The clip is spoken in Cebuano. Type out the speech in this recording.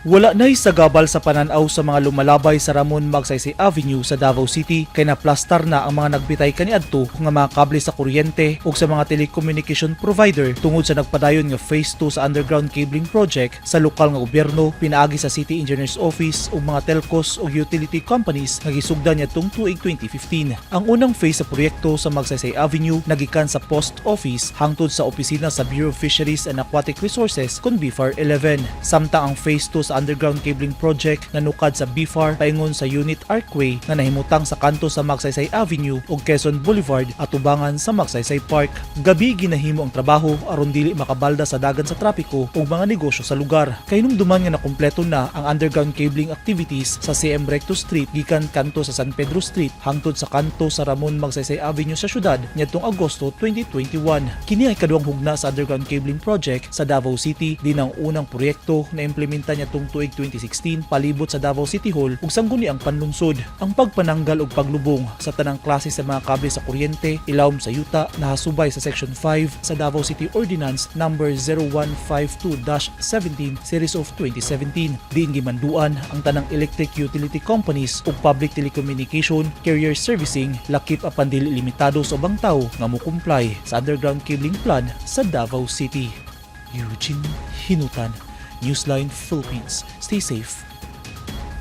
Wala na'y sagabal sa pananaw sa mga lumalabay sa Ramon Magsaysay Avenue sa Davao City kay naplastar na ang mga nagbitay kaniadto nga mga kable sa kuryente ug sa mga telecommunication provider tungod sa nagpadayon nga Phase 2 sa underground cabling project sa lokal nga gobyerno pinaagi sa City Engineers Office ug mga telcos ug utility companies nga gisugdan niadtong tuig 2015. Ang unang phase sa proyekto sa Magsaysay Avenue nagikan sa Post Office hangtod sa opisina sa Bureau of Fisheries and Aquatic Resources kon BFAR 11. Samtang ang Phase 2 sa underground cabling project nanukad sa BFAR paingon sa Unit Archway nga nahimutang sa kanto sa Magsaysay Avenue ug Quezon Boulevard, atubangan sa Magsaysay Park. Gabi ginahimo ang trabaho aron dili makabalda sa dagan sa trapiko ug mga negosyo sa lugar. Kahinumduman nga nakumpleto na ang underground cabling activities sa CM Recto Street gikan kanto sa San Pedro Street hangtod sa kanto sa Ramon Magsaysay Avenue sa syudad niadtong Agosto 2021. Kini ay kaduhang hugna sa underground cabling project sa Davao City din ang unang proyekto na implementa niadtong tuig 2016 palibot sa Davao City Hall ug sangguniang panlungsod. Ang pagpananggal ug paglubong sa tanang klase sa mga kable sa kuryente ilawom sa yuta nahasubay sa Section 5 sa Davao City Ordinance Number 0152-17 Series of 2017. Diin gimanduan ang tanang electric utility companies ug public telecommunication carrier servicing lakip apan dili limitado sa ubang tawo nga mo-comply sa underground cabling plan sa Davao City. Eugene Hinutan, Newsline Philippines. Stay safe.